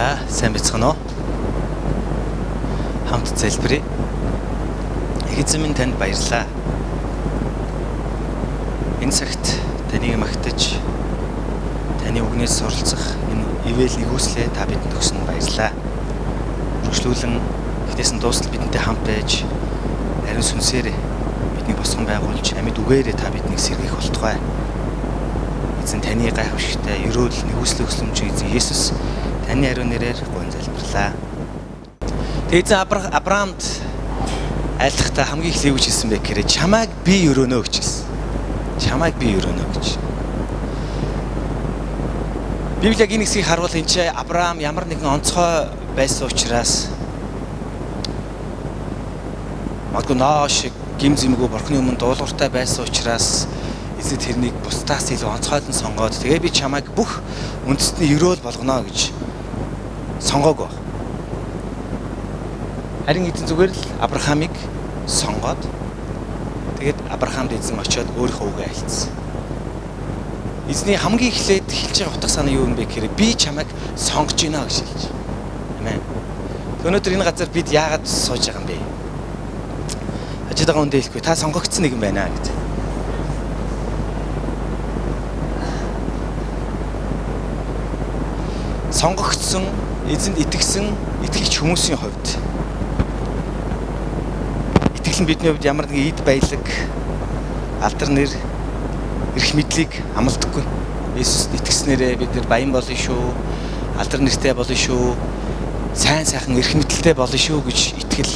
За, сайн байцгаана уу? Хамт залбирая. Их эзэн минь, танд баярлалаа. Энэ цагт таныг магтаж, таны үгнээс суралцах энэ ивэл нигүүслээ та бидэнд өгсөн баярлалаа. Үргэлжлүүлэн эхнээс нь дуустал бидэнтэй хамт байж, ариун сүнсээр биднийг босгон байгуулж, амьд үгээрээ та биднийг сэргийх болтугай. Эзэн, таны гайхамшигтай ерөөл нигүүслэх өсөмж эзэн Есүс таны ариун нэрээр гуйн залбирлаа. Тэгээ эзэн Авраамд айлтгахтаа хамгийн их юу гэж хэлсэн бэ гэхээр чамайг би өрөөнө гэж хэлсэн. Чамайг би өрөөнө гэж. Библи яг энэ хэсгийг харуул энэ чи Авраам ямар нэгэн онцгой байсан учраас магадгүй Ноо шиг гим зэмгүй бурхны өмнө дуулууртай байсан учраас эзэн тэрнийг бусдаас илүү онцгойлон сонгоод тэгээ би чамайг бүх үндэстний өрөөл болгоно гэж сонгоогүй. Харин эзэн зүгээр л Авраамыг сонгоод тэгээд Авраамд эзэн очиод өөрийнхөө үгээ айлтсан. Эзний хамгийн эхлээд хэлж байгаа утга санаа юу юм бэ гэхээр би чамайг сонгож байна гэж хэлж. Амен. Өнөөдөр энэ газар бид яагаад сууж байгаа юм бэ? Хажууд байгаа хүндээ хэлэхгүй та сонгогдсон нэгэн байна гэж. Сонгогдсон, эзэнд итгэсэн, итгэгч хүмүүсийн хувьд итгэл нь бидний хувьд ямар нэгэн эд баялаг, алдар нэр, эрх мэдлийг амладаггүй. Есүст итгэснээрээ бид нар баян болно шүү, алдар нэртэй болно шүү, сайн сайхан эрх мэдэлтэй болно шүү гэж итгэл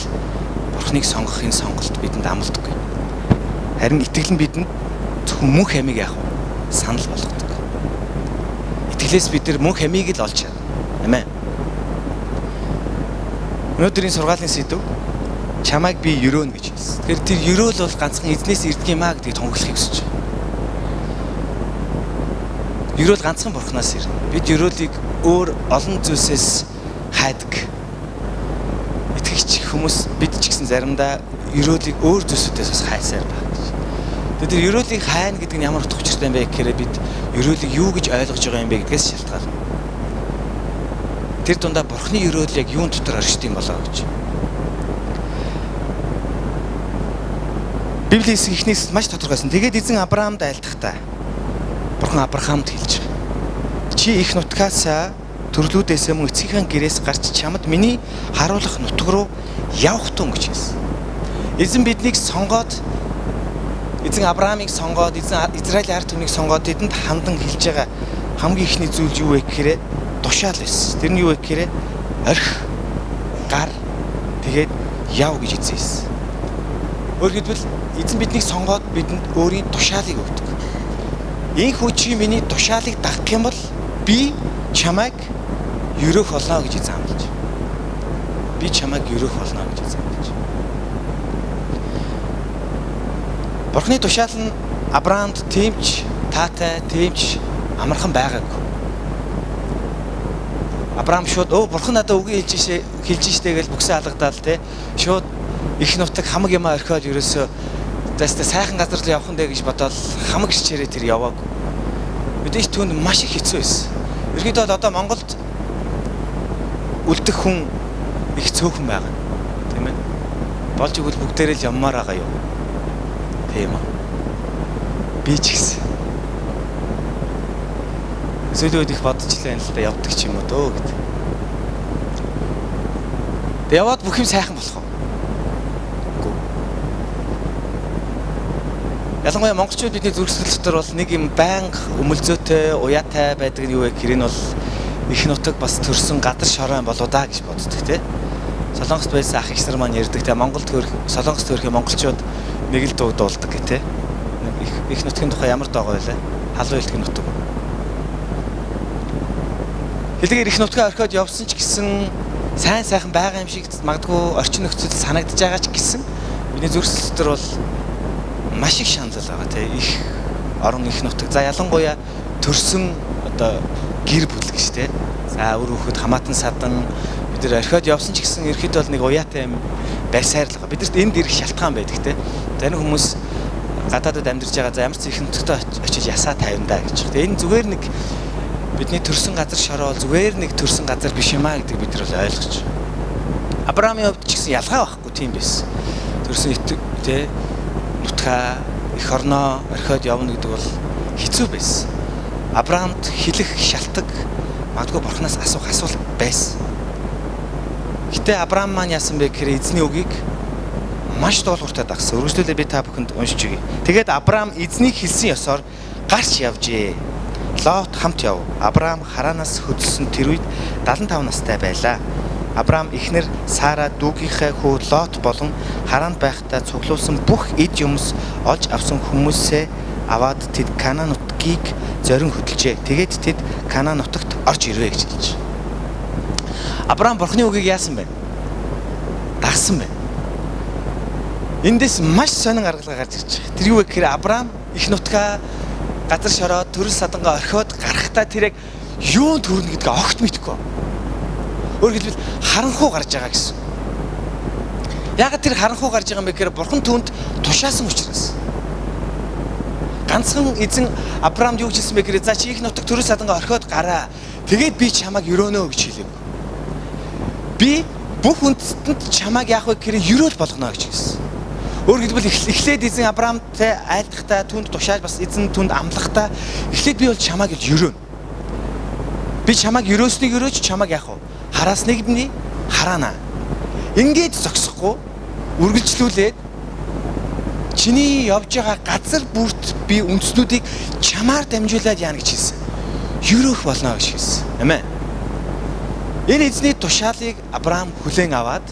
Бурхныг сонгох энэ сонголт бидэнд амладаггүй. Харин итгэл нь бидэнд зөвхөн мөнх амийг яах вэ? Санал болгодог. Итгэлээс бид нар мөнх амийг л олж чадна. Амен. Өнөөдрийн сургаалын сэдэв чамайг би өрөөнө гэж хэлсэн. Тэгэхээр тэр өрөөл бол ганцхан эзнээс ирдэг юм а гэдгийг тунгаглахыг хүсэж байна. Өрөөл ганцхан бурхнаас ирнэ. Бид өрөөлийг өөр олон зүйлсээс хайдаг. Итгэгч хүмүүс бид ч гэсэн заримдаа өрөөлийг өөр зүйлсүүдээс бас хайсаар байна гэж. Тэгэхээр тэр өрөөлийг хайна гэдэг нь ямар утга учиртай юм бэ гэхээр бид өрөөлийг юу гэж ойлгож байгаа юм бэ гэдгээс шалтгаална. Тэр дундаа бурхны өрөөл яг юун дотор оршдог юм болоо гэж. Библийн хэсэг эхнээс маш тодорхойсон. Тэгээд эзэн Авраамд айлтгахтаа Бурхан Авраамд хэлж байгаа. Чи их нутгаас төрлүүдээс мөн эцгийнхээ гэрээс гарч чамд миний харуулах нутг руу явах тун гэж хэлсэн. Эзэн биднийг сонгоод, эзэн Авраамыг сонгоод, эзэн Израилийн ард түмнийг сонгоод тэдэнд хандан хэлж байгаа хамгийн эхний зүйл юу вэ гэхээр тушаал байсан. Тэр нь юу вэ гэхээр орхи, гар, тэгээд яв гэж эзэн хэлсэн. Өөрөөр хэлбэл эзэн биднийг сонгоод бидэнд өөрийн тушаалыг өгдөг. Ийхүү чи миний тушаалыг дагах юм бол би чамайг өрөөх болно гэж эзэн амлаж. Би чамайг өрөөх болно гэж эзэн амлаж. Бурхны тушаал нь Авраамд тэмч таатай, тэмч амархан байгаагүй. Авраам шууд бурхан надад үгүй хэлж штэ гэж бүксээ алгадаал те. Шууд их нутаг хамаг юмаа орхиод ерөөсөө заастаа сайхан газар руу явах нь дээ гэж бодоод хамаг хичээрээ тэр яваагүй. Мэдээж түүнд маш их хэцүү байсан. Ерөнхийдөө бол одоо Монголд үлдэх хүн их цөөхөн байгаа. Тийм ээ. Болж игэл бүгдээрээ л явмаар байгаа юу? Тийм үү. Би ч гэсэн. Сүүлийн үед их бодож л байна л да, явдаг ч юм уу дөө гэд. Тэг яваад бүх юм сайхан болох уу? Үгүй. Ялангуяа монголчууд бидний зүрх сэтгэл дотор бол нэг юм байнга өмөлзөөтэй, уяатай байдаг нь юу вэ гэхээр энэ бол их нутаг бас төрсөн гадар шорон болоо да гэж боддог тий. Солонгост байсан ах их нар маань ярьдаг тий. Монголд төрөх, Солонгост төрөх монголчууд нэг л дуу дуулдаг гэх тий. Их нутгийн тухай ямар доогоо байлаа? Халуун хэлтгийн нутаг. Хэлгээр их нутгаа орхиод явсан ч гэсэн сайн сайхан байгаа юм шиг магадгүй орчин нөхцөл санагдаж байгаа ч гэсэн бидний зүрх сэтгэл дотор бол маш их шаналл байгаа тий. Их орон, их нутаг. За ялангуяа төрсөн одоо гэр бүл гэж тий. За үр хөвгөд хамаатан садан бид нар орхиод явсан ч гэсэн ерхэд бол нэг уяатай юм байсаар л байгаа. Бидэрт энд ирэх шалтгаан байдаг тий. Зарим хүмүүс гадаадад амьдарч байгаа за ямар ч их нутагт очиж ясаа тавина да гэж. Тэгээ энэ зүгээр нэг Бидний төрсэн газар шороо зүгээр нэг төрсэн газар биш юм а гэдэг бид нар бол ойлгож. Авраамийн хувьд ч гэсэн ялгаа байхгүй тийм байсан. Төрсэн тэ нутгаа эх орноо орхиод явна гэдэг бол хэцүү байсан. Авраамд хэлэх шалтгаан магадгүй Бурханаас асуух асуулт байсан. Гэтэ Авраам маань яасан бэ гэхээр эзний үгийг маш дуулууртай дагсан. Үргэлжлүүлээ би та бүхэнд уншиж өгье. Тэгээд Авраам эзнийг хэлсэн ёсоор гарч явжээ. Лот хамт яв. Авраам Харанаас хөдөлсөн тэр үед 75 настай байлаа. Авраам эхнэр Сара дүүгийнхээ хүү Лот болон Харанд байхдаа цуглуулсан бүх эд юмс олж авсан хүмүүсээ аваад тэд Канаан нутгийг зорин хөдөлжээ. Тэгээд тэд Канаан нутагт орж ирвэ гэж хэлж. Авраам Бурхны үгийг яасан бэ? Дагсан байна. Эндээс маш сонин аргалгаа гарч ирж байгаа. Тэр юу вэ гэхээр Авраам их нутгаа газар шороод төрөл садангаа орхиод гарахдаа тэр яг юун төрнө гэдгийг огт мэдэхгүй. Өөрөөр хэлбэл харанхуу гарч байгаа гэсэн. Яг тэр харанхуу гарч байгаа юм бэ гэхээр Бурхан түүнд тушаасан учраас. Ганцхан эзэн Авраамд юу гэж хэлсэн бэ гэхээр за чи их нутаг төрөл садангаа орхиод гараа. Тэгээд би чамайг өрөөнө гэж хэлэв. Би бүх үндэстэнд чамайг яах вэ гэхээр өрөөл болгоно гэж хэлсэн. Өөрөөр хэлбэл эхлээд эзэн Авраамтай айлдахдаа түүнд тушааж бас эзэн түүнд амлахдаа эхлээд би бол чамайг л өрөөнө. Би чамайг өрөөснийг өрөөж чамайг яах вэ? Хараасныг миний хараана. Ингээд зогсохгүй үргэлжлүүлээд чиний явж байгаа газар бүрт би үндснүүдийг чамаар дамжуулаад яана гэж хэлсэн. Өрөөх болно гэж хэлсэн. Амен. Энэ эзний тушаалыг Авраам хүлээн аваад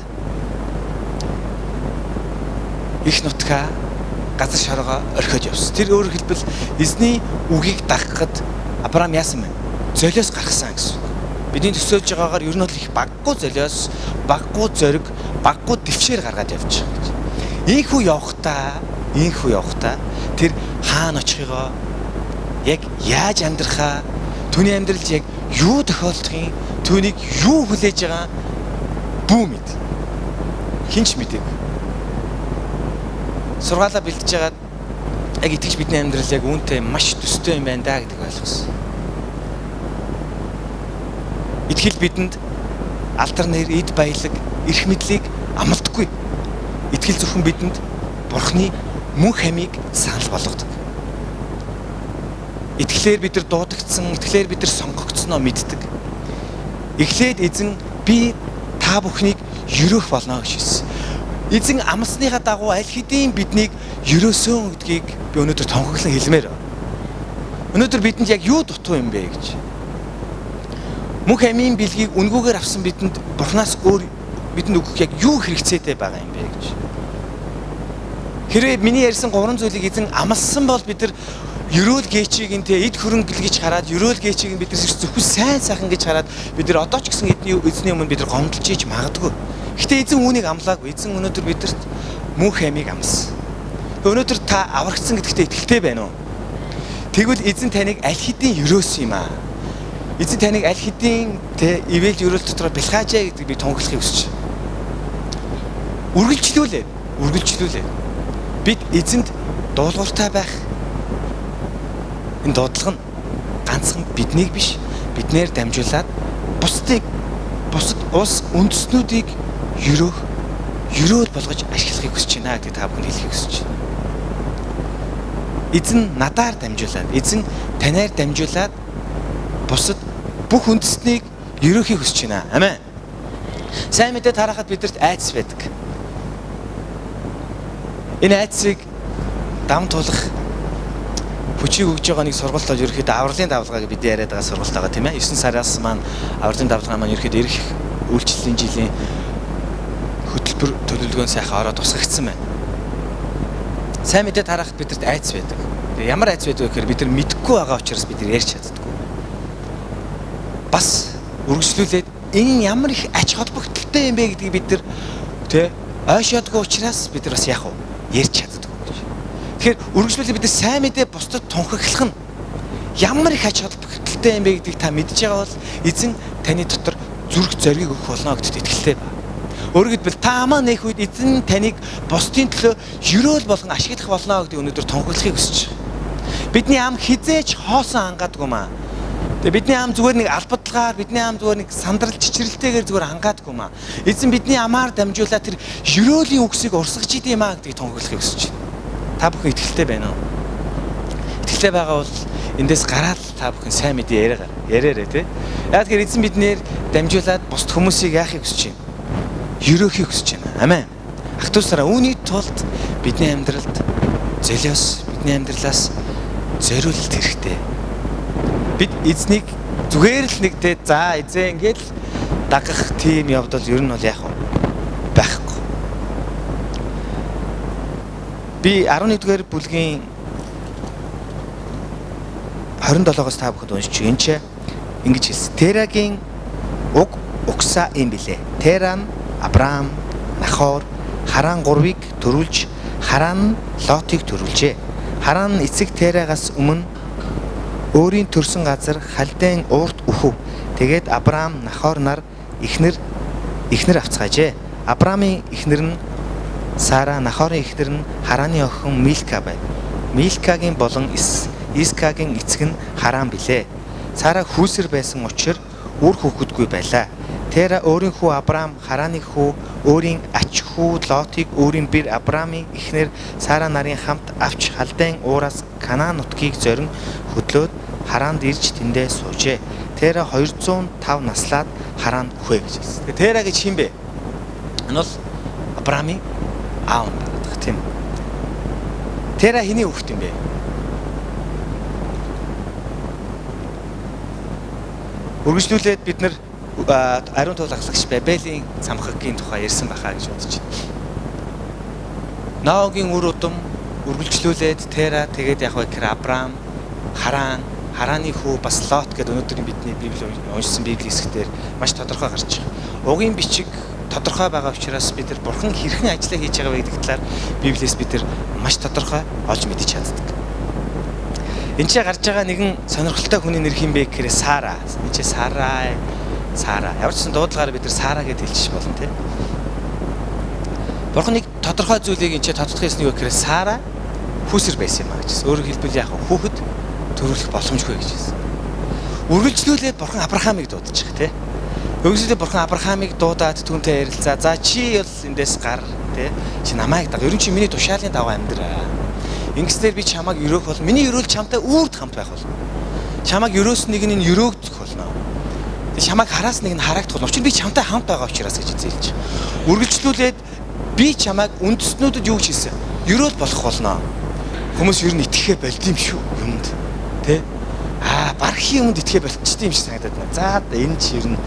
их нутгаа газар шоргоо орхиод явсан. Тэр өөрөөр хэлбэл эзний үгийг дагахад Авраам яасан бэ? Золиос гаргасан гэсэн. Бидний төсөөлж байгаагаар ер нь бол их баггүй золиос, баггүй зориг, баггүй дэвшээр гаргаад явж байгаа гэж. Ийхүү явахдаа тэр хаана очихыгоо яг яаж амьдрахаа, түүний амьдралд яг юу тохиолдохын, түүнийг юу хүлээж байгаа бүү мэд. Хинч мэдээг. Сургаалаа бэлдэж байгаад яг итгэж бидний амьдрал яг үүнтэй маш төстэй юм байна да гэдэг ойлгосон. Итгэл бидэнд алдар нэр, эд баялаг, эрх мэдлийг амладаггүй. Итгэл зөвхөн бидэнд Бурхны мөн хамийг санал болгодог. Итгэлээр бид нар дуудагдсан, итгэлээр бид нар сонгогдсноо мэддэг. Эхлээд эзэн би та бүхнийг өрөөх болно гэж хэлсэн. Эзэн амласныхаа дагуу аль хэдийн биднийг өрөөсөн гэдгийг би өнөөдөр тонхоглон хэлмээр байна. Өнөөдөр бидэнд яг юу дутуу юм бэ гэж. Мөнх амийн бэлгийг үнгүүгээр авсан бидэнд Бурханаас өөр бидэнд өгөх яг юу хэрэгцээтэй байгаа юм бэ гэж. Хэрвээ миний ярьсан гурван зүйлийг эзэн амласан бол бид нар ерөөл гээчийг нь эд хөрөнгө гэж хараад ерөөл гээчийг нь бид нар зөвхөн сайн сайхан гэж хараад бид нар одоо ч гэсэн эзний өмнө бид нар гомдолж иж магадгүй. Гэхдээ эзэн үүнийг амлаагүй. Эзэн өнөөдөр бидэрт мөнх амийг амласан. Өнөөдөр та аврагдсан гэдэгтээ итгэлтэй байна уу? Тэгвэл эзэн таныг аль хэдийн ерөөсөн юм аа. Эзэн таныг аль хэдийн ивэл ерөөл дотор бэлхаажээ гэдгийг би тунхаглахыг хүсэж байна. Үргэлжлүүлээ. Бид эзэнд дуулууртай байх. Энэ дуудлага нь ганцхан биднийг биш, биднээр дамжуулаад бусад улс үндэстнүүдийг өрөөл болгож ашиглахыг хүсэж байна гэдгийг та бүхэнд хэлхийг хүсэж байна. Эзэн надаар дамжуулаад, эзэн танаар дамжуулаад бусад бүх үндэстнийг өрөөхийг хүсэж байна. Амен. Сайн мэдээ тарахад бидэрт айдас байдаг. Энэ айдсыг дам тулах хүчийг өгж байгаа нэг сургалт бол ерөөхдөө авралын давлгаа гэж бид яриад байгаа сургалт байгаа тийм ээ. 9 сараас маань авралын давлгаа маань ерөөхдөө ирэх үйлчлэлийн жилийн хөтөлбөр төлөвлөгөөнд сайхан ороод тусгагдсан байна. Сайн мэдээ тарахад бидэрт айдас байдаг. Тэгээ ямар айдас байдаг вэ гэхээр бид нар мэдэхгүй байгаа учраас бид нар ярьж чаддаггүй. Бас үргэлжлүүлээд энэ ямар их ач холбогдолтой юм бэ гэдгийг бид нар ойшоодгүй учраас бид нар бас яах вэ? Ярьж чаддаггүй гэж. Тэгэхээр үргэлжлүүлээ бид нар сайн мэдээ бусдад тунхаглах нь ямар их ач холбогдолтой юм бэ гэдгийг та мэдж байгаа бол эзэн таны дотор зүрх зоригийг өгөх болно гэдэгт итгэлтэй ба. Өөрөөр хэлбэл та амаа нээх үед эзэн таныг бусдын төлөө ерөөл болгон ашиглах болно гэдгийг өнөөдөр тунхаглахыг хүсэж байна. Бидний ам хизээч хоосон хангаадгүй маа. Тэгээ бидний ам зүгээр нэг албадлагаар, бидний ам зүгээр нэг сандрал чичрэлтэйгээр зүгээр хангаадгүй юм аа. Эзэн бидний амаар дамжуулаад тэр ерөөлийн үгсийг урсгаж идэм аа гэдгийг тунхаглахыг хүсэж байна. Та бүхэн итгэлтэй байна уу? Итгэлтэй байгаа бол эндээс гараад та бүхэн сайн мэдээ яриараа тий. Яг тэгэхээр эзэн биднээр дамжуулаад бусд хүмүүсийг яахыг хүсэж байна? Ерөөхийг хүсэж байна. Амен. Ах トゥ нараа, үүний тулд бидний амьдралд золиос, бидний амьдралаас зориулалт хэрэгтэй. Бид эзнийг зүгээр л нэг те за эзэн ингээл дагах тийм явдал ер нь бол яах вэ? Байхгүй. Би 11-р бүлгийн 27-оос та бүхэнд уншиж энэ ч ингэж хэлсэн. Терагийн уг угсаа юм билээ. Тера нь Авраам, Нахор, Харан гурвыг төрүүлж, Харан Лотыг төрүүлжээ. Харан эцэг Терагаас өмнө өөрийн төрсөн газар Халден уурт үхв. Тэгээд Авраам, Нахор нар эхнэр авцгаажээ. Авраамийн эхнэр нь Сара, Нахорын эхнэр нь Хараны охин Милка байв. Милкагийн болон Искагийн эцэг нь Харан билээ. Сара хүүсэр байсан учраас үр хүүхэдгүй байлаа. Тера өөрийн хүү Авраам, Хараны хүү, өөрийн ач хүү Лотыг өөрийн бэр Авраамийн эхнэр Сара нарын хамт авч Халден уураас Канаан нутгийг зорин хөдлөөд Харанд ирж тэндээ суужээ. Тера 205 наслаад Харанд үхэ гэж хэлсэн. Тэгээ Тера гэж хэн бэ? Энэ бол Авраамийн аав нь байдаг тийм. Тера хэний хүүхэд юм бэ? Үргэлжлүүлээд бид нар ариун тул ахлагч Бабелийн цамхагийн тухай ярьсан байхаа гэж бодож байна. Ноагийн үр удам үргэлжлүүлээд Тера, тэгээд яг вэ гэхээр Авраам, Харан, Хараны хүү бас Лот гэдэг өнөөдрийн бидний Библи уншсан Библийн хэсгээр маш тодорхой гарч байгаа. Угийн бичиг тодорхой байгаа учраас бид нар Бурхан хэрхэн ажиллаа хийж байгаа вэ гэдэг талаар Библиэс бид нар маш тодорхой олж мэдэж чаддаг. Энд чинь гарч байгаа нэгэн сонирхолтой хүний нэр хэн бэ гэхээр Сара. Энд чинь Сара. Ямар ч сан дуудлагаараа бид нар Сара гэж хэлчих болно тийм. Бурхан нэг тодорхой зүйлийг энэ чинь тодтох хийсэн юу гэхээр Сара хүүсэр байсан юм а гэж. Өөрөөр хэлбэл яг хүүхэд төрүүлэх боломжгүй гэж хэлсэн. Үргэлжлүүлээд Бурхан Авраамыг дуудаж байгаа тийм. Үргэлжлүүлээд Бурхан Авраамыг дуудаад түүнтэй ярилцаа. За чи бол эндээс гар тийм. Чи намайг даг. Ер нь чи миний тушаалын дагуу амьдраа. Ингэснээр би чамайг өрөөх бол миний өрөөл чамтай үрд хамт байх болно. Чамайг өрөөс нэг нь өрөөгдөх болно. Тэг чамайг хараас нэг нь харагдах болно. Учир нь би чамтай хамт байгаа учраас гэж хэлж. Үргэлжлүүлээд би чамайг үндэстнүүдэд юу гэж хэлсэн? Өрөөл болох болно. Хүмүүс ер нь итгэхээ болд юм шүү юмд. Тэ? Аа, бархын юмд итгэхээ болчтой юм шиг санагдаад байна. За энэ ч ер нь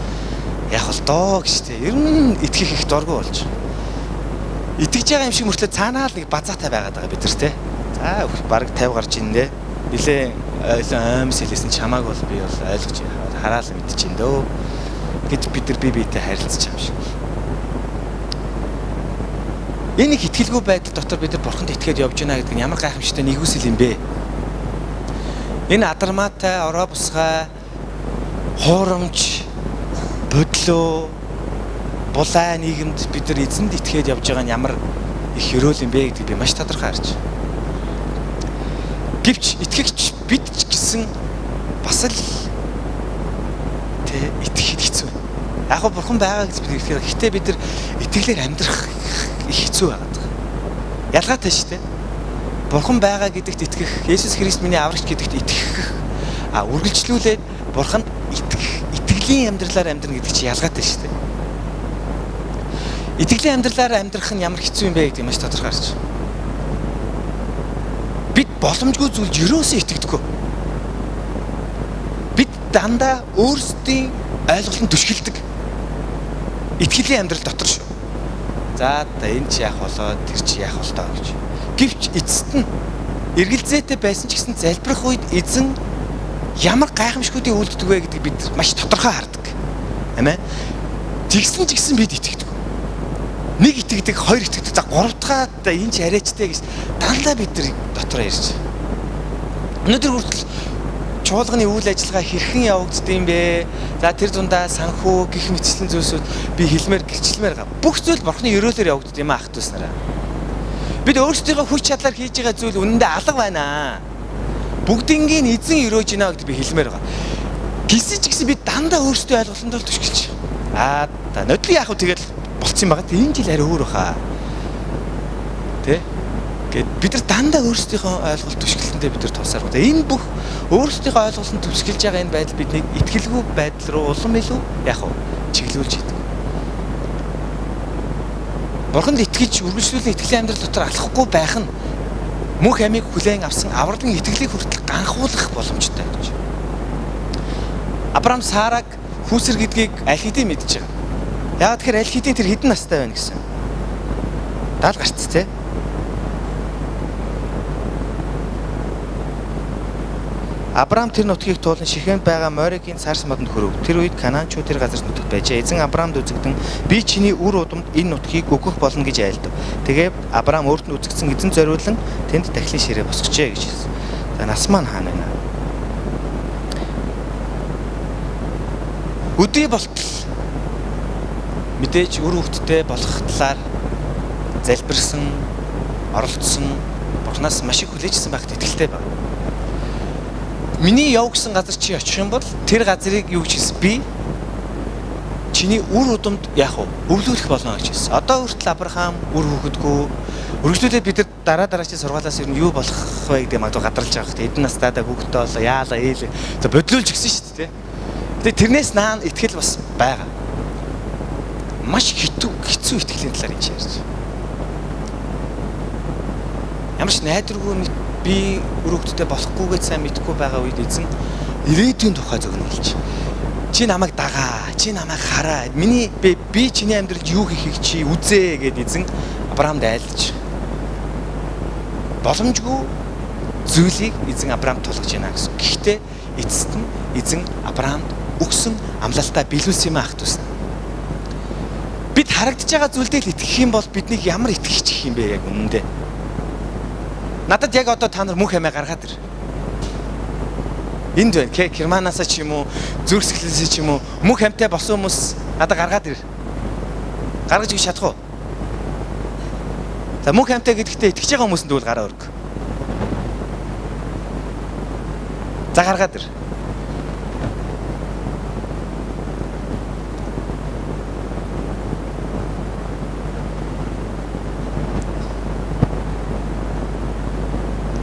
яг бол доо гэж тэ. Ер нь итгэх их дургүй болж. Итгэж байгаа юм шиг мөртлөө цаанаа л нэг базаатай байгаад байгаа бид нар тэ. За бараг 50 гарч ин дээ. Нилээ аймс хэлсэн чамааг бол би бол ойлгож хараал мэдчихээн дөө гэж бид нар бие биетэй харилцаж байгаа юм шиг. Энэ их итгэлгүй байдал дотор бид нар Бурханд итгээд явж байна гэдэг нь ямар гайхамшигтай нэгүсэл юм бэ? Энэ адармаатай, орой бусгай, хуурамч, бодлоо, булай нийгэмд бид нар эзэнд итгээд явж байгаа нь ямар их ерөөл юм бэ гэдгийг би маш тодорхой харж байна. Гэвч итгэгч бид ч гэсэн бас л тэ итгэхэд хэцүү. Яг го Бурхан байгаа гэж бид итгэх. Гэхдээ бид нар итгэлээр амьдрах их хэцүү байгаад байгаа. Ялгаатай шүү дээ. Бурхан байгаа гэдэгт итгэх, Есүс Христ миний аврагч гэдэгт итгэх, а үргэлжлүүлээд Бурханд итгэх, итгэлийн амьдралаар амьдрна гэдэг чинь ялгаатай шүү дээ. Итгэлийн амьдралаар амьдрах нь ямар хэцүү юм бэ гэдгийг маш тодорхой харж байна. Бид боломжгүй зүйлд ерөөсөө итгэдэггүй. Бид дандаа өөрсдийн ойлголтод түшгэлдэг. Итгэлийн амьдрал дотор шүү. За энэ чи яах болоо, тэр чи яах болтоо гэж. Гэвч эцэст нь эргэлзээтэй байсан ч гэсэн залбирах үед эзэн ямар гайхамшгуудыг үлддэг вэ гэдгийг бид маш тодорхой хардаг. Амен. Тэгсэн ч гэсэн бид итгэдэг. Нэг итгэдэг, хоёр итгэдэг, за гурав дахь энэ ч арайчтай гэж дандаа бид нар дотор ярьж. Өнөөдөр хүртэл чуулганы үйл ажиллагаа хэрхэн явагддаг юм бэ? За тэр дундаа санхүү гих мэтчлэн зүйлсүүд би хэлмээр гэрчлэмээр байгаа. Бүх зүйл Бурхны ерөөлөөр явагддаг юм ах дүүс нараа. Бид өөрсдийнхөө хүч чадлаар хийж байгаа зүйл үнэндээ алга байна. Бүгднгийн эзэн өрөөж байна гэдгийг би хэлмээр байгаа. Гэсэн ч гэсэн би дандаа өөрсдөө ойлголондоо л түшгэлж. Аа та нодлон яах вэ тэгэл болцсон юм байгаа. Энэ жил арай өөр баха. Тэ? Гэт бид нар дандаа өөрсдийнхөө ойлголт түшгэлтэндээ бид нар тусаар байна. Энэ бүх өөрсдийнхөө ойлголтод түшгэлж байгаа энэ байдал биднийг итгэлгүй байдал руу улам илүү яах вэ? Чиглүүлж идэг. Бурханд итгэж үргэлжлүүлэн итгэлийн амьдрал дотор алхахгүй байх нь мөнх амийг хүлээн авсан авралын итгэлийг хүртэл ганхуулах боломжтой гэж. Авраам Сараг хүүсэр гэдгийг аль хэдийн мэдж байгаа. Яг тэгэхээр аль хэдийн тэр хэдэн настай байна гэсэн. 70 гарц тий. Авраам тэр нутгийг туулан Шихемд байгаа Моригийн царс модонд хөрөв. Тэр үед Канаанчууд тэр газар нутагт байжээ. Эзэн Авраамд үзэгдэн би чиний үр удамд энэ нутгийг өгөх болно гэж айлдав. Тэгээд Авраам өөрт нь үзэгдсэн эзэн зориулан тэнд дахлын ширээ босгожээ гэж хэлсэн. За нас маань хаана байна? Өдий болтол мэдээж үр хөвгттэй болох талаар залбирсан, оролцсон, Бурханаас маш их хүлээжсэн байхад итгэлтэй байна. Миний яв гэсэн газар чи очих юм бол тэр газрыг юу гэж хэлсэн? Би чиний үр удамд яах вэ? Өвлүүлэх болно гэж хэлсэн. Одоо хүртэл Авраам үр хүүхэдгүй. Үргэлжлүүлээд бид нар дараа дараачийн сургаалаас ер нь юу болох вэ гэдэг магадгүй гадарлаж байгаа хэрэг. Эдэн настайдаа хүүхэдтэй болоо яалаа ээл. За бодлуулж гисэн шүү дээ. Тэгээ тэрнээс наан итгэл бас байгаа. Маш хэцүү итгэлийн талаар энэ ярьж. Ямар ч найдваргүй би үр хөвгттэй болохгүйгээ сайн мэдэхгүй байгаа үед эзэн ирээдүйн тухай зөвгөн хэлж. Чи намайг дагаа, чи намайг хараа. Миний би чиний амьдралд юу хийхийг чи үзээ гэд эзэн Авраамд айлдж. Боломжгүй зүйлийг эзэн Авраамд тулгаж байна гэсэн. Гэхдээ эцэст нь эзэн Авраамд өгсөн амлалтаа биелүүлсэн юм ах дүүс. Бид харагдаж байгаа зүйлдээ л итгэх юм бол биднийг ямар итгэгч гэх юм бэ яг үнэндээ. Надад яг одоо та нар мөнх амиа гаргаад ир. Энд байна. Германаасаа ч юм уу, зүрхсгэлээсээ ч юм уу мөнх амтай болсон хүмүүс надад гаргаад ир. Гаргаж өгч чадах уу? За мөнх амтай гэдэгтээ итгэж байгаа хүмүүс нь тэгвэл гараа өрг. За гаргаад ир.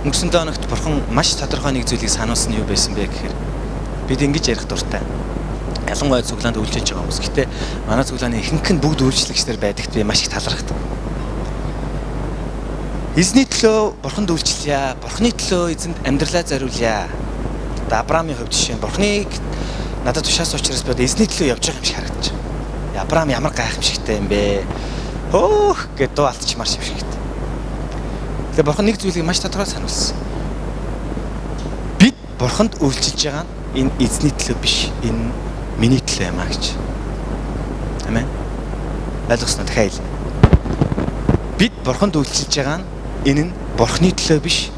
Өнгөрсөн 7 хоногт бурхан маш тодорхой нэг зүйлийг сануулсан нь юу байсан бэ гэхээр бид ингэж ярих дуртай. Ялангуяа цуглаанд үйлчилж байгаа хүмүүс. Гэтэ манай цуглааны ихэнх нь бүгд үйлчлэгчдэр байдагт би маш их талархдаг. Эзний төлөө бурханд үйлчлэе. Бурханы төлөө эзэнд амьдралаа зориулъя. Одоо Авраамийн хувьд жишээ нь бурханыг надад тушаасан учраас би эзний төлөө явж байгаа юм шиг харагдаж байна. Авраам ямар гайхамшигтай юм бэ? Хөөх гэд дуу алдчихмаар юм шиг. Тэгээ бурхан нэг зүйлийг маш тодорхой сануулсан. Бид бурханд үйлчилж байгаа нь энэ эзний төлөө биш, энэ миний төлөө юм а гэж. Амен. Ойлгосноо дахиад хэлье. Бид бурханд үйлчилж байгаа нь энэ нь бурханы төлөө биш,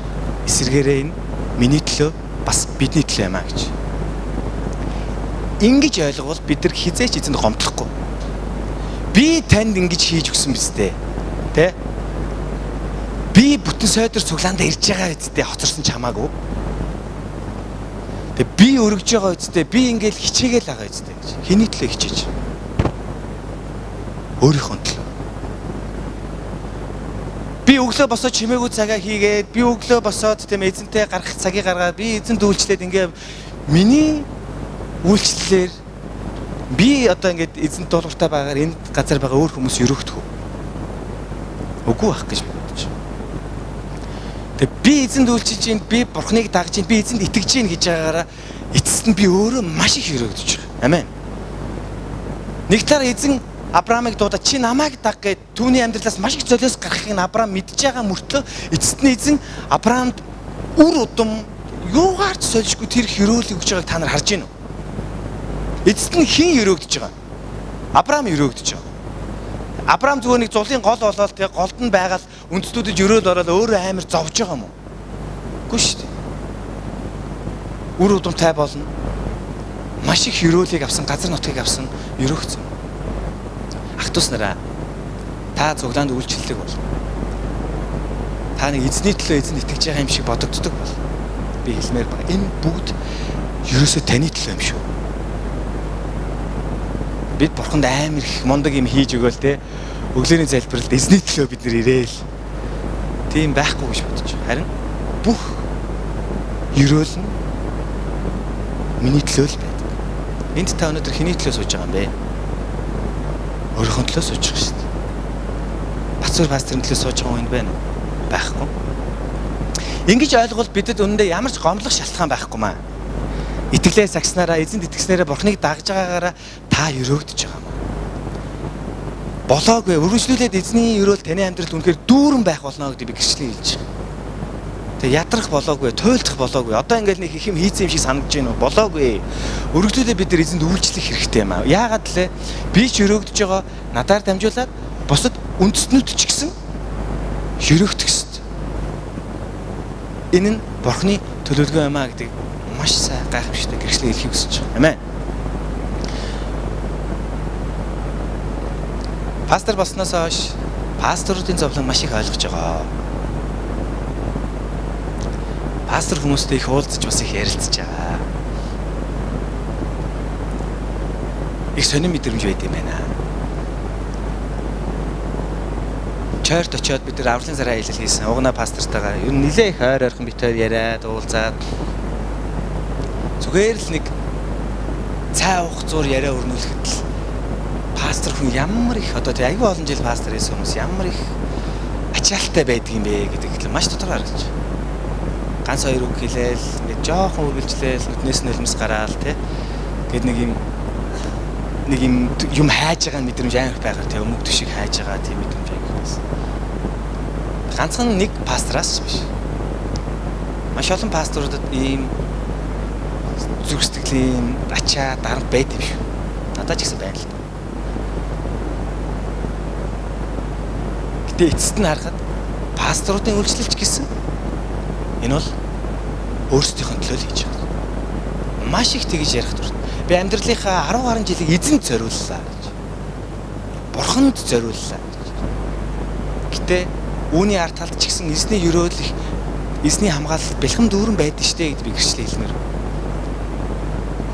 эсвэргээрээ энэ миний төлөө бас бидний төлөө юм а гэж. Ингэж ойлговол бид нар хизээч эзэнд гомдлохгүй. Би танд ингэж хийж өгсөн биз дээ. Тэ? Би бүтэн сойдор цуглаандаа ирж байгаа үсттэй хоцорсон ч хамаагүй. Тэгээ би өргөж байгаа үсттэй би ингээл хичээгээл байгаа үсттэй гэж. Хэний төлөө хичээж? Өөрийнхөө төлөө. Би өглөө босоод чимээгүй цагаа хийгээд, би өглөө босоод тийм эзэнтэй гарах цагийг гаргаад, би эзэнд үйлчлээд ингээ миний үйлчлэлээр би одоо ингээд эзэнт дуулууртай байгаагаар энэ газар байгаа өөр хүмүүс өрөөгдөх үү? Үгүй байх гэж. Тэгээ би эзэнд үйлчилж байна, би бурхныг дагж байна, би эзэнд итгэж байна гэж байгаагаараа эцэст нь би өөрөө маш их өрөөгдөж байгаа. Амен. Нэг талаар эзэн Авраамыг дуудаад чи намайг даг гэд түүний амьдралаас маш их золиос гаргахыг нь Авраам мэдж байгаа мөртлөө эцэст нь эзэн Авраамд үр удам юугаар ч сольжгүй тэр хөрөөлийг өгч байгааг та нар харж байна уу? Эцэст нь хэн өрөөгдөж байгаа? Авраам өрөөгдөж байгаа. Авраам зүгээр нэг зулын гол болоод тэгээ голд нь байгаал үндэстүүдэд өрөөл ороод өөрөө амар зовж байгаа юм уу? Үгүй шүү дээ. Үр удамтай болно. Маш их өрөөлийг авсан, газар нутгийг авсан, өрөөгцөн. Ах дүүс нараа та цуглаанд үйлчлдэг бол та нэг эзний төлөө эзэнд итгэж байгаа юм шиг бодогддог бол би хэлмээр байна. Энэ бүгд ерөөсөө таны төлөө юм шүү. Бид бурханд амар их мундаг юм хийж өгөөл те. Өглөөний залбиралд эзний төлөө бид нэр ирээл. Тийм байхгүй гэж бодож. Харин бүх ерөөл нь миний төлөө л байдаг. Энд та өнөөдөр хэний төлөө сууж байгаа юм бэ? Өөрийнхөө төлөө сууж байгаа шүү дээ. Бацуур пасторын төлөө сууж байгаа хүн энд байна уу? Байхгүй. Ингэж ойлгол бидэд үнэндээ ямар ч гомдлох шалтгаан байхгүй маа. Итгэлээ сагснараа эзэнд итгэснээрээ Бурхныг дагж байгаагаараа та өрөөгдөж байгаа юм. Болоогүй өргөжлүүлээд эзний өрөөл таны амьдралд үнэхээр дүүрэн байх болно гэдэг би гэрчлэн хэлж байгаа. Тэг ядрах болоогүй, туйлдах болоогүй. Одоо ингээл нэг их юм хийцэн юм шиг санагдаж байна уу? Болоогүй. Өргөжлүүлээд бид нар эзэнд үйлчлэх хэрэгтэй юм аа. Яагаад лээ? Би ч өрөөгдөж байгаа надаар дамжуулаад бусад үндэстнүүд ч гэсэн өрөөгдөх ёстой. Энэ нь Бурхны төлөвлөгөө юм аа гэдэг маш сайн гайхамшигтай гэрчлэн хэлхийг хүсэж байгаа. Амен. Пастор болсноос хойш пасторуудын зовлон маш их ойлгож байгаа. Пастор хүмүүстэй их уулзаж бас их ярилцж байгаа. Их сонин мэдрэмж байд юм байна. Чойрт очиод бид нар авралын сарын аялал хийсэн. Угнаа пастортайгаа ер нь нилээ их ойр ойрхон бит хоёр яриад уулзаад зүгээр л нэг цай уух зур яриа өрнүүлэхэд л пастор хүн ямар их одоо тий айгүй олон жил пастор хийсэн хүмүүс ямар их ачаалттай байдаг юм бэ гэдэг л маш тодорхой харагдаж. Ганц хоёр үг хэлээл ингээд жоохон үргэлжлээл нүднээс нулимс гараал тий гээд нэг юм юм хайж байгаа мэдрэмж амар байгаа тий өмг төшиг хайж байгаа тийм мэдрэмж айгүй байсан. Ганцхан нэг пастраас биш. Маш олон пасторудад ийм зүрх сэтгэлийн ачаа дарамт байд юм шүү. Надад ч гэсэн байна л да. Гэтэ эцэст нь харахад пасторуудын үйлчлэлч гэсэн энэ бол өөрсдийнхөө төлөө л хийж байгаа. Маш их тэгж ярих дуртай. Би амьдралынхаа 10 гаруй жилийг эзэнд зориуллаа гэж. Бурханд зориуллаа гэж. Гэтэ үүний ард талд ч гэсэн эзний ерөөл их эзний хамгаалалт бэлхэм дүүрэн байдаг штэ гэдээ би гэрчлэн хэлмээр.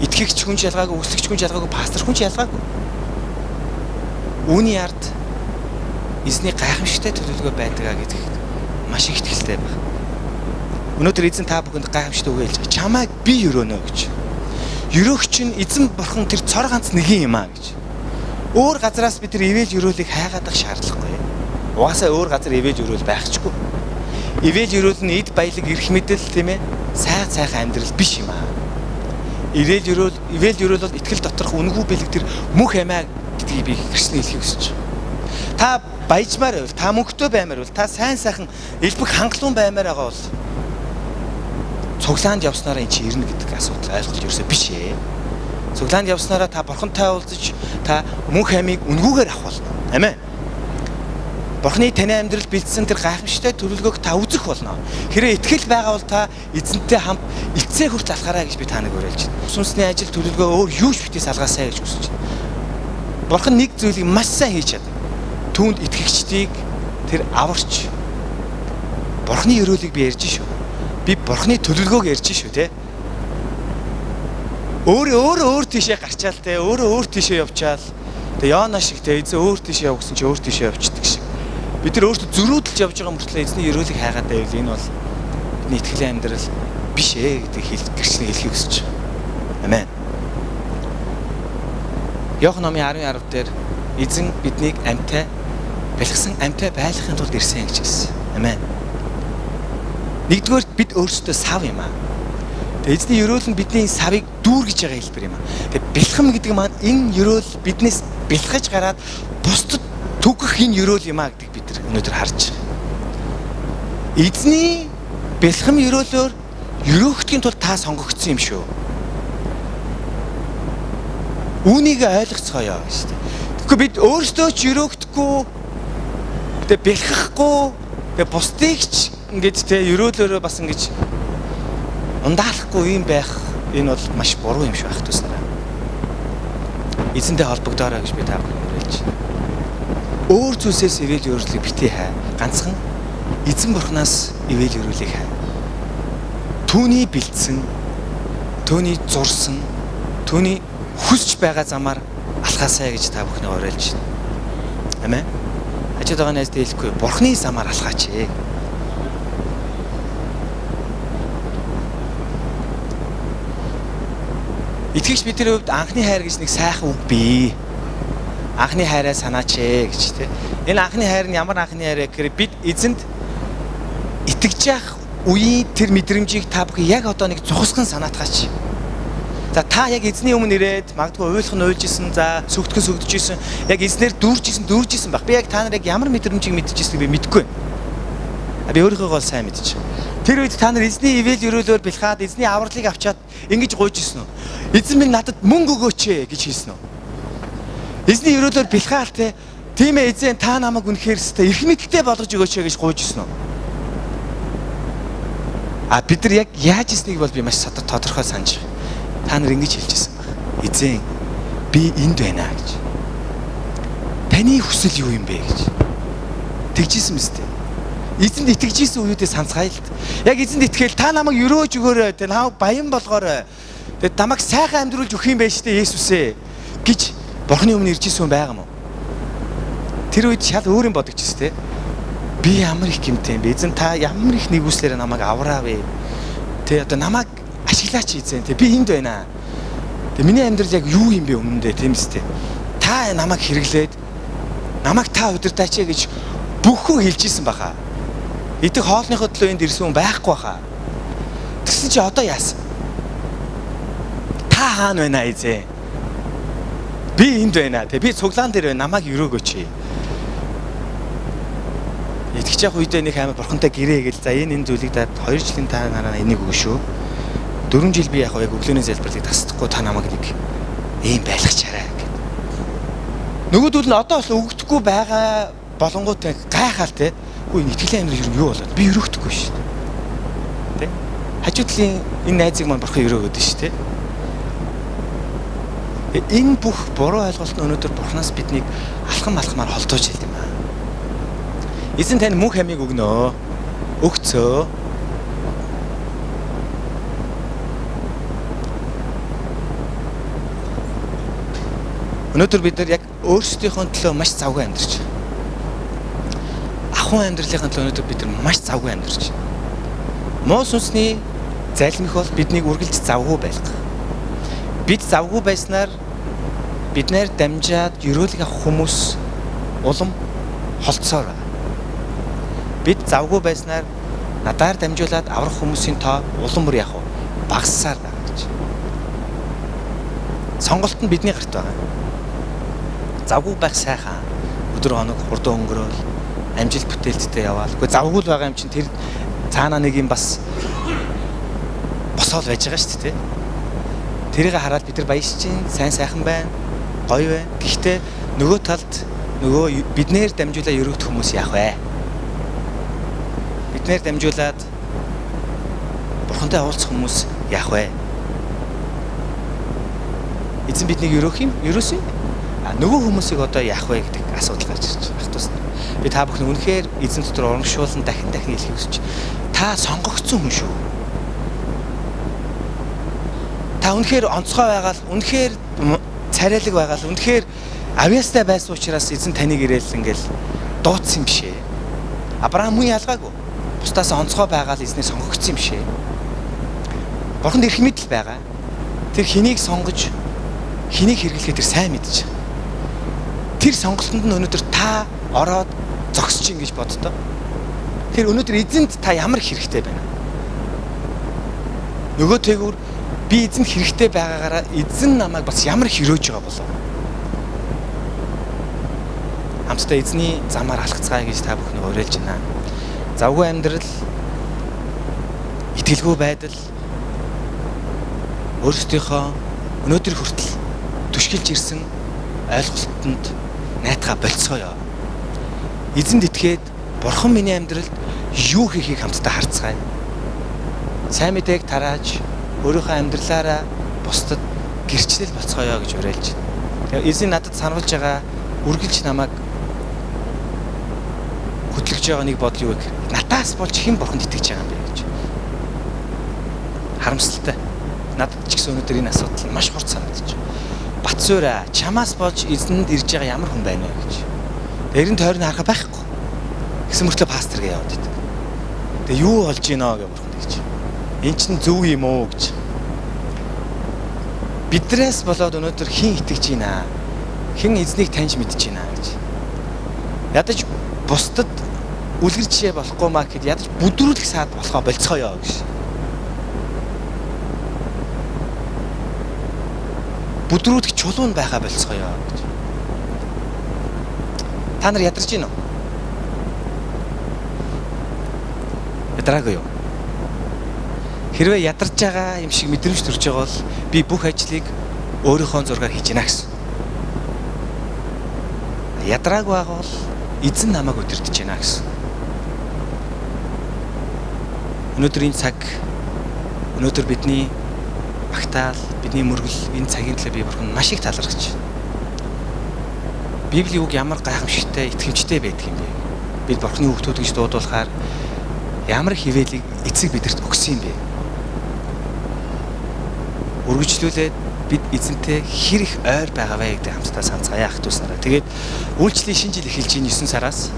Итгэгч хүн ч ялгаагүй, үслэгч хүн ч ялгаагүй, пастор хүн ч ялгаагүй. Үүний ард эзний гайхамшигтай төлөвлөгөө байдаг а гэдэгт маш их итгэлтэй байна. Өнөөдөр эзэн та бүхэнд гайхамшигтай үг хэлж байгаа. Чамайг би өрөөнө гэж. Өрөөгч нь эзэн бурхан тэр цор ганц нэгэн юм а гэж. Өөр газараас бид тэр ивэл өрөөлийг хайгаадах шаардлагагүй. Угаасаа өөр газар ивэл өрөөл байхчгүй. Ивэл өрөөл нь эд баялаг, эрх мэдэл тийм сайхан сайхан амьдрал биш юм аа. Ивэл өрөөл бол итгэл доторх үнэгүй бэлэг тэр мөнх амиа гэдгийг би гэрчлэн хэлхийг хүсэж байна. Та баяжмаар байвал, та мөнгөтэй баймаар байвал, та сайн сайхан элбэг хангалуун баймаар байгаа бол цуглаанд явснараа эн чинь ирнэ гэдэг асуудал ойлголт ерөөсөө биш ээ. Цуглаанд явснараа та бурхантай уулзаж та мөнх амийг үнгүүгээр авах болно. Амен. Бурхны таны амьдрал бэлдсэн тэр гайхамшигтай төлөвлөгөөг та үзэх болно. Хэрэг итгэл байгаа бол та эзэнтэй хамт эцсээ хүртэл алхаарай гэж би та нэг уриалж байна. Сүнсний ажил төлөвлөгөө өөр юу ч битгий салгаасай гэж хүсэж байна. Бурхан нэг зүйлийг маш сайн хийж чадна. Түүнд итгэгчдийг тэр аварч Бурхны өрөөлийг би ярьж шүү. Би Бурхны төлөвлөгөөг ярьж шүү те. Өөрөө өөр тийшээ гарчаал те. Өөрөө өөр тийшээ явчаал. Тэ Йона шиг те эзэн өөр тийшээ яв гэсэн чи өөр тийшээ явчихдаг шиг. Бид нар өөрсдөө зөрүүдэлж явж байгаа мөртлөө эзний өрөөлийг хайгаад байвал энэ бол бидний итгэлийн амьдрал биш ээ гэдэг гэрчлэн хэлхийг хүсэж байна. Амен. Иохан номын 10:10 дээр эзэн биднийг амьтай бэлгсэн амьтай байлгахын тулд ирсэн гэж хэлсэн. Амен. Нэгдүгээр бид өөрсдөө сав юм аа. Тэгээ эзний өрөөл нь бидний савыг дүүргэж байгаа хэлбэр юм аа. Тэгээ бэлхэм гэдэг маань энэ өрөөл биднээс бэлхэж гараад бусдад түгэх энэ өрөөл юм аа гэдэг бид нар өнөөдөр харж байгаа. Эзний бэлхэм өрөөлөөр өрөөгдөхийн тулд та сонгогдсон юм шүү. Үүнийг ойлгоцгоё гэж тийм. Тэгэхгүй бид өөрсдөө ч өрөөгдөхгүй, тэгээ бэлхэхгүй, тэгээ бусдыг ч ингэж те өрөөлөөрөө бас ингэж ундаалахгүй юм байх энэ бол маш буруу юм шиг байх туснараа. Эзэнтэй холбогдоорой гэж би та бүхэнд уриалж байна. Өөр зүйлсээс ивэл өрөөлийг битгий хай. Ганцхан эзэн бурхнаас ивэл өрөөлийг хай. Түүний бэлдсэн, түүний зурсан, түүний хүсч байгаа замаар Алхаасай гэж та бүхнийг уриалж байна. Амен. Хажууд байгаа найздаа хэлэхгүй Бурхны замаар алхаач. Итгэгч бидний хувьд анхны хайр гэж нэг сайхан үг бий. Анхны хайраа санаач гэж тэ. Энэ анхны хайр нь ямар анхны хайр вэ гэхээр бид эзэнд итгэж явах үеийн тэр мэдрэмжийг та бүхэн яг одоо нэг зогсгон санаатгаач. За та яг эзний өмнө ирээд магадгүй уйлах нь уйлж исэн, за сүгдэх нь сүгдэж исэн, яг эзнэр дүүрж исэн, дүүрж исэн баг. Би яг та нар яг ямар мэдрэмжийг мэдэж ирснийг би мэдэхгүй байна. Би өөрийнхөө гол сайн мэдэж. Тэр үед та нар эзний ивэл өрөөлөөр бэлхаад эзний авралыг авчаад ингэж гуйж исэн үү? Эзэн минь надад мөнгө өгөөч ээ гэж хэлсэн үү? Эзний өрөөлөөр бэлхаал те. Тийм ээ эзэн та намайг үнэхээр өстэй эрх мэдэлтэй болгож өгөөч ээ гэж гуйж исэн үү? А бид нар яг яаж ирснийг бол би маш тодорхой санаж байна. Та нар ингэж хэлж ирсэн баг. Эзэн би энд байна гэж. Таны хүсэл юу юм бэ гэж. Тэгжсэн мэт. Эзэнд итгэж исэн үеүдээ санацгаая л. Яг эзэнд итгээл та намайг өрөөж өгөөрэй, тэ намайг баян болгоорой. Тэгээд намайг сайхан амьдруулж өгөх юм байж тээ Есүсээ гэж Бурхны өмнө ирж исэн хүн байгаа юм уу? Тэр үед шал өөр юм бодогч ирсэн тэ. Би ямар их гэмтэй юм бэ? Эзэн та ямар их нэгүслээр намайг авраа вэ? Тэ одоо намайг ашиглаач эзэн тэ би энд байна. Тэ миний амьдрал яг юу юм бэ өмнөдөө тийм үстэй. Та намайг хэрэглээд намайг та удирдаач гэж бүх хүн хэлж исэн баха. Идэх хоолныхоо төлөө энд ирсэн хүн байхгүй баха. Тэгсэн чи одоо яасан? Та хаана байна эзэн? Би энд байна. Тэ би цуглаан дээр байна. Намайг өрөөгөөч. Итгэж явах үедээ нэг амар бурхантай гэрээ гэл за энэ зүйлийг та 2 жилийн дараа энийг өгнө шүү. 4 жил би яг өглөөний залбирлыг тасдахгүй та намайг нэг ийм байлгачаарай гэд. Нөгөөдөл нь одоо бас өгдөхгүй байгаа болонгууд гайхаал те. Үгүй энэ итгэлийн амьдрал юу болоод би өрөөгдөхгүй шүү дээ. Тэ? Хажуу талын энэ найзыг маань бурхан өрөөгөөд шүү дээ. Энэ бүх буруу ойлголт нь өнөөдөр бурханаас биднийг алхам алхмаар холдуулж хэлдэг юм аа. Эзэн танд мөнх амийг өгнө. Өгцөө. Өнөөдөр бид нар яг өөрсдийнхөө төлөө маш завгүй амьдарч байна. Ахуйн амьдралынхаа төлөө өнөөдөр бид нар маш завгүй амьдарч байна. Муу сүнсний залмих бол биднийг үргэлж завгүй байлгах. Бид завгүй байснаар биднээр дамжаад ерөөлөг авах хүмүүс улам холдсоор байна. Бид завгүй байснаар надаар дамжуулаад аврах хүмүүсийн тоо улам бүр яг багассаар байгаа гэж. Сонголт нь бидний гарт байгаа. Завгүй байх сайхан. Өдөр хоног хурдан өнгөрөөл, амжилт бүтээлттэй яваал. Гэхдээ завгүй л байгаа юм чинь тэр цаанаа нэг юм бас босоол байж байгаа шүү дээ. Тэрийг хараад бид нар баяжж чинь сайн сайхан байна, гоё байна. Гэхдээ нөгөө талд нөгөө биднээр дамжуулаад өрөөгдөх хүмүүс яах вэ? Биднээр дамжуулаад бурхантай уулзах хүмүүс яах вэ? Эзэн биднийг өрөөх юм, өрөөсөн юм. А нөгөө хүмүүсийг одоо яах вэ гэдэг асуудал гарч ирж байна. Ах トゥ нар. Би та бүхэн үнэхээр эзэн дотор урамшуулан дахин дахин хэлхийг хүсэж. Та сонгогдсон хүн шүү. Та үнэхээр онцгой байгаа л, үнэхээр царайлаг байгаа л, үнэхээр авьяастай байсан учраас эзэн таныг ирээл ингээл дуудсан юм бишээ. Авраам мөн ялгаагүй. Бусдаас онцгой байгаа л эзний сонгогдсон юм бишээ. Бурханд эрх мэдэл байгаа. Тэр хэнийг сонгож, хэнийг хэрэглэхээ тэр сайн мэдж байгаа. Тэр сонголтонд нь өнөөдөр та ороод зогсож ин гэж боддоо. Тэр өнөөдөр эзэнд та ямар хэрэгтэй байна? Нөгөө тэгүр би эзэнд хэрэгтэй байгаагаараа эзэн намайг бас ямар хэрөөж байгаа болов? Хамтдаа эзний замаар алхацгаая гэж та бүхнийг уриалж байна. Завгүй амьдрал, итгэлгүй байдал, өөрсдийнхөө өнөөдөр хүртэл түшгэлж ирсэн ойлголтод найтгаа болцгоё. Эзэнд итгээд Бурхан миний амьдралд юу хийхийг хамтдаа харцгаая. Сайн мэдээг тарааж өөрийнхөө амьдралаараа бусдад гэрчлэл болцгоё гэж уриалж байна. Эзэн надад сануулж байгаа үргэлж намайг хөтлөж байгаа нэг бодол юу вэ гэхээр надаас болж хэн Бурханд итгэж байгаа юм бэ гэж. Харамсалтай. Надад ч гэсэн өнөөдөр энэ асуудал маш хурд санагдаж байна. Бат Суураа, чамаас болж эзэнд ирж байгаа ямар хүн байна вэ гэж. Эрен тойрны харахаа байхгүй. Гэсэн мөртлөө пастор гээ яваад идэг. Тэгээ юу болж гинөө гэж бурхан тэгж. Эн чинь зөв юм уу гэж. Бидрээс болоод өнөөдөр хэн итгэж байна? Хэн эзнийг таньж мэдж байна гэж. Ядаж бусдад үлгэр жишээ болохгүй маа гэхэд ядаж бүдрүүлэх саад болохоо болцгоё гэж. Бүдрүүлэх чулуун байхаа болцгоё гэж. Та нар ядарч гин үү? Ядраагүй юу? Хэрвээ ядарч байгаа юм шиг мэдрэмж төрж байгаа бол би бүх ажлыг өөрийнхөө зургаар хийж гинэ гэсэн. Ядраагүй байгаа бол эзэн намайг өдөртөж байна гэсэн. Өнөөдөр энэ цаг, өнөөдөр бидний магтаал, бидний мөргөл энэ цагийн төлөө би бурхан маш их талархаж байна. Библийн үг ямар гайхамшигтай, итгэмжтэй байдаг юм бэ? Бид бурханы хүүхдүүд гэж дуудуулахаар ямар хിവэлийг эцэг бидэрт өгсөн юм бэ? Үргэлжлүүлээд бид эзэнтэй хэр их ойр байгаа вэ гэдэг хамтдаа санацгаая ах дүүс нараа. Тэгээд үйлчлэлийн шинэ жил эхэлж байна 9 сараас.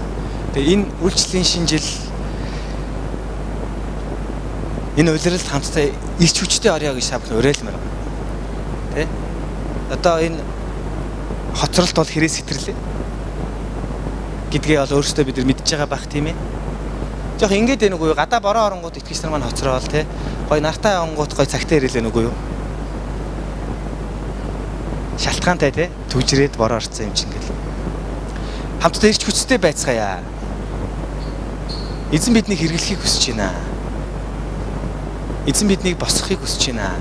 Тэгээд энэ үйлчлэлийн шинэ жил энэ улиралд хамтдаа ирч хүчтэй орё гэж та бүхэн уриалмаар байна. Тэ? Одоо энэ хоцролт бол хэрээс сэтэрлээ гэдгээ бол өөрсдөө бид нар мэдж байгаа бах тийм ээ. Жох ингэж байна үгүй юу? Гадаа бороо оронгууд итгэж нар маань хоцроол тэ. Гой нартай онгууд гой цагтаа ирэлээ нүгүй юу? Шалтгаантай тэ. Түгжрээд бороо орсон юм чинь гэл. Хамтдаа ирч хүчтэй байцгаая. Эзэн биднийг хэрэглэхийг хүсэж байна. Эзэн биднийг босгохыг хүсэж байна.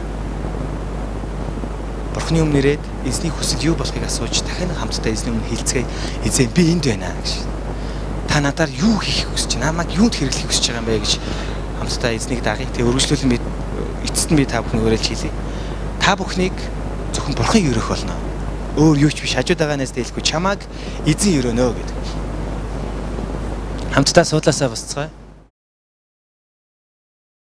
Бурхны өмнө ирээд эзний хүсэл юу болохыг асууж дахин хамтдаа эзний өмнө хэлцгээе. Эзэн би энд байна гэж. Та надаар юу хийхийг хүсэж байна? Намайг юунд хэрэглэхийг хүсэж байгаа юм бэ гэж хамтдаа эзнийг дагъя. Тэгээ үргэлжлүүлэн би эцэст нь би та бүхнийг уриалж хэлье. Та бүхнийг зөвхөн Бурхан ерөөх болно. Өөр юу ч биш. Хажууд байгаанаас дэлгүй чамааг эзэн ерөөнө гэдэг. Хамтдаа суудлаасаа босцгоё.